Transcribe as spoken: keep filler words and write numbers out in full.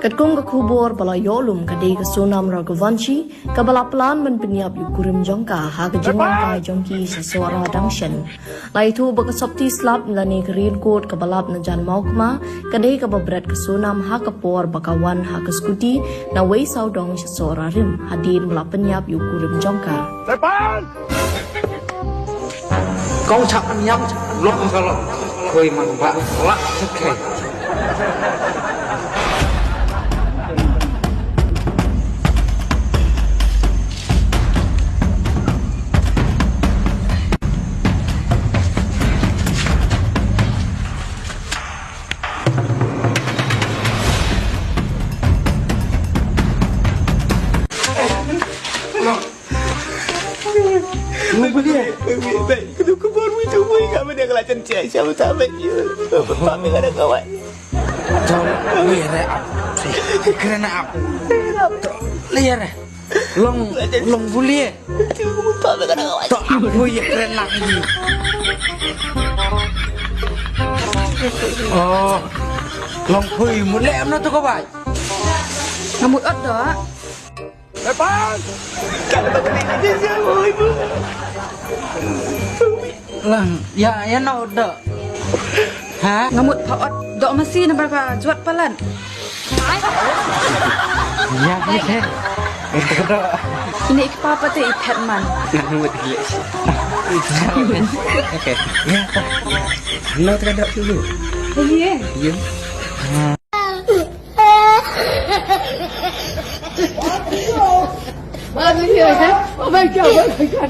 Katkum ka khubor ba la ïoh lum, ka dei ka Sonam Raghuvanshi kaba la plan ban pynïap ïa u kurim jong ka ha ka jingwan kai jong ki sha Sohra Dangsen. La ïathuh ba ka sopti slap lane ka raincoat kaba lap na jan Mawkma ka dei kaba bret ka Sonam ha ka por ba ka wan ha ka scooty na Wei Sawdong sha Sohra Rim hadien ba la pynïap ïa u kurim jong ka. Kong chak an yam lok ka lok. Koi man ba lak chak kai. Ngu beli eh? Baik, kedua kebun itu pun kami dah kelacan cek siapa tak baik dia. Bapak kami kadang kawan. Jom, lihat eh ap. Kerana ap. Lihat eh. Long, long beli eh. Bapak kami kadang kawan. Tok ap gue ya keren lagi. Oh, long pui mulai amna tu kau bai. Ngamut ot dah. Lang, ya, ya no do. Ha? Ngamut pa ot do masi na barka juat palan. Ya, ya. Itu do. Ini ik papa te ipet man. Ngamut gila. Oke. Ya. No, tak ada dulu. Iya. Iya. Oh my God, oh my God.